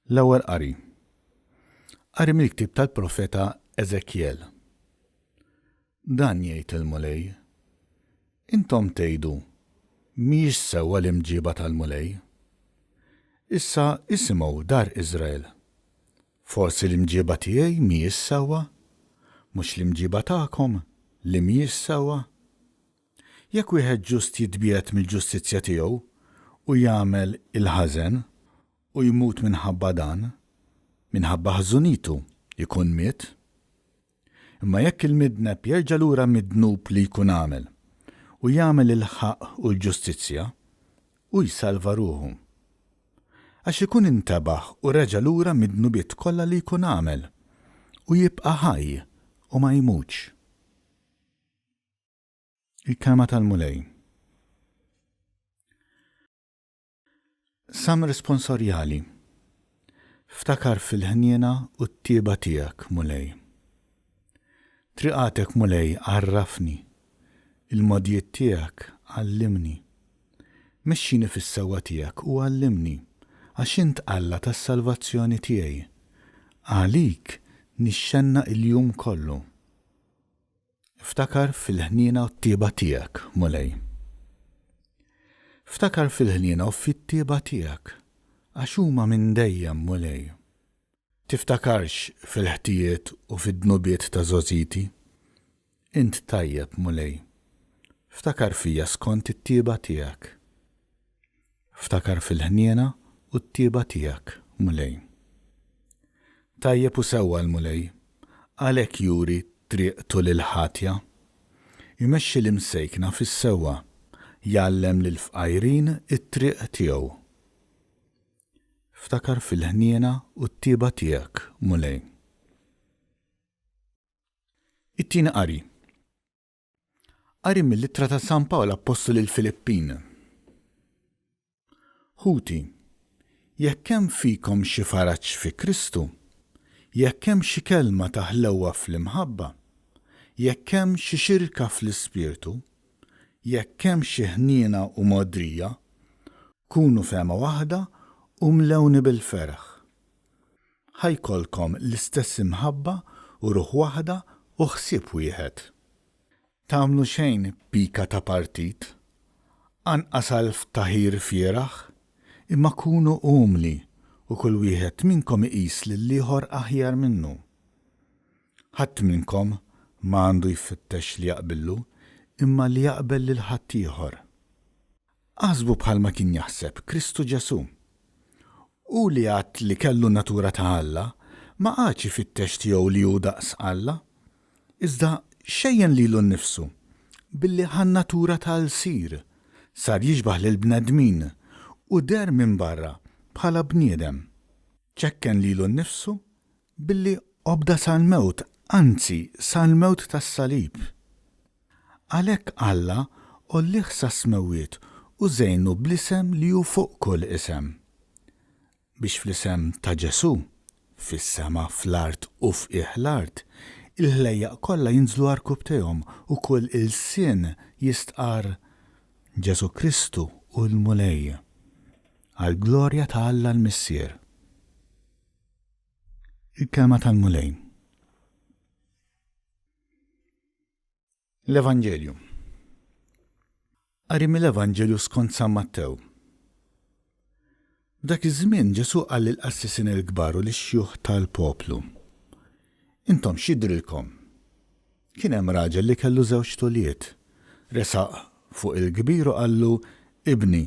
L-Ewwel Qari. Qari mill-ktieb tal-profeta Eżekjel. Dan jgħid il-Mulej, Intom tgħidu, 'Mhijiex sewwa l-imġiba tal-Mulej. Issa isimgħu, dar Iżrael. Forsi l-imġiba tiegħi mhijiex sewwa? Mhux l-imġiba tagħkom li mhijiex sewwa? Jekk wieħed ġust jitbiegħed mill-ġustizzja tiegħu u jagħmel il-ħażen, u jmut minħabba dan, minħabba ħżunitu jkun miet. Imma jekk il-midneb jerġa' lura mid-dnub li jkun għamel, u jagħmel il-ħaqq u l-ġustizzja, hu jsalva ruħu. Għax ikun intebaħ u reġa' lura mid-dnubiet kollha li jkun għamel, u jibqa' ħaj u ma jmutx. Il-Kelma tal-Mulej. Salm Responsorjali Ftakar fil-ħniena u t-tjieba tiegħek, Mulej. Triqatek, Mulej, għarrafni, il-mogħdijiet tiegħek għallimni. Mexxini fis-sewwa tiegħek u għallimni, għax int Alla tas-salvazzjoni tiegħi. Għalik nixxennaq il-jum kollu. Ftakar fil-ħniena u t-tjieba tiegħek, Mulej. Ftakar fil-ħniena u fit-tjieba tiegħek, għax huma minn dejjem, Mulej. Tiftakarx fil-ħtijiet u fid-dnubiet ta' żgħożiti. Int tajjeb, Mulej. Ftakar fija skont it-tjieba tiegħek. Ftakar fil-ħniena u t-tjieba tiegħek, Mulej. Tajjeb u sewwa l-Mulej, għalhekk juri triqtu lill-ħatja. Imexxi l-imsejkna fis-sewwa, jgħallem lill-fqajrin it-triq tiegħu. Ftakar fil-ħniena u t-tjieba tiegħek, Mulej. It-Tieni Qari. Qari mill-Ittra ta' San Pawl Appostlu lill-Filippin. Ħuti, jekk hemm fikom xi faraġ fi Kristu, jekk hemm xi kelma ta' ħlewwa fl-imħabba, jekk hemm xi xirka fl-Ispirtu, jekk hemm xi ħniena u mogħdrija, kunu fehma waħda u mlewni bil-ferħ. Ħa jkollkom l-istess imħabba u ruħ waħda u ħsieb wieħed. Tagħmlu xejn pika ta' partit, anqas għal ftaħir fieragħ, imma kunu umli u kull wieħed minnkom iqis lill-ieħor aħjar minnu. Ħadd minnkom ma għandu jfittex li jaqbillu, imma li jaqbel lil ħaddieħor. Aħsbu bħalma kien jaħseb Kristu Ġesù. Hu li għad li kellu n-natura ta' Alla, ma qagħadx ifittex tiegħu li hu daqs Alla, iżda xejjen lilu nnifsu, billi ħa n-natura ta' lsir, sar jixbah lill-bnedmin, u deher minn barra bħala bniedem. Ċekken lilu nnifsu billi obda sal-mewt, anzi sal-mewt tas-salib. Għalhekk Alla għollieh sas-smewwiet u żejnu bl-isem li hu fuq kull isem, biex fl-isem ta' Ġesù, fis-sema, fl-art u f'qiegħ l-art, il-ħlejjaq kollha jinżlu għarkupptejhom u kull ilsien jistqarr, Ġesù Kristu hu l-Mulej, għall-glorja ta' Alla l-Missier. Il-Kelma tal-Mulej. L-Evanġelju. Qari mill-Evanġelju skont San Mattew. F'dak iż-żmien Ġesù qal lill-qassisin il-kbar u lix-xjuħ tal-poplu, Intom x'jidhrilkom? Kien hemm raġel li kellu żewġt ulied. Resaq fuq il-kbir u qallu, 'Ibni,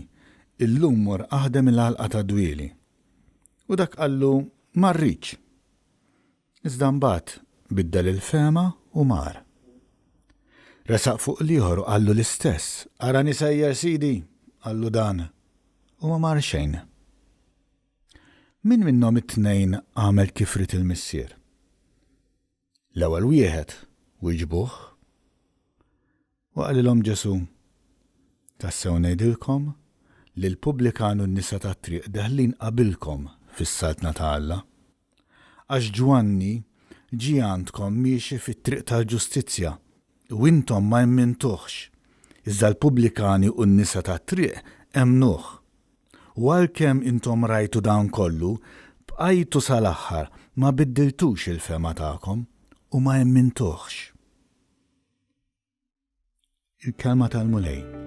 illum mur aħdem il-għalqa tad-dwieli. U dak qallu, 'Ma rridx. Iżda mbagħad biddel il-fehma u mar. Resaq fuq l-ieħor u qallu l-istess. Arani sejjer, sidi, qallu dan, u ma mar xejn. Min minnhom it-tnejn għamel kif ried il-missier? L-ewwel wieħed, wieġbuh. U qalilhom Ġesù, Tassew ngħidilkom li l-pubblikan u n-nisa tat-triq deħlin qabilkom fis-Saltna ta' Alla. Għax Ġwanni ġie għandkom miexi fit-triq tal-ġustizzja, u intom ma emmintuhx, iżda l-pubblikani u n-nisa tat-triq emmnuh. U għalkemm intom rajtu dan kollu, Bqajtu sal-aħħar, ma biddiltux il-fehma tagħkom u ma emmintuhx. Il-Kelma tal-Mulej.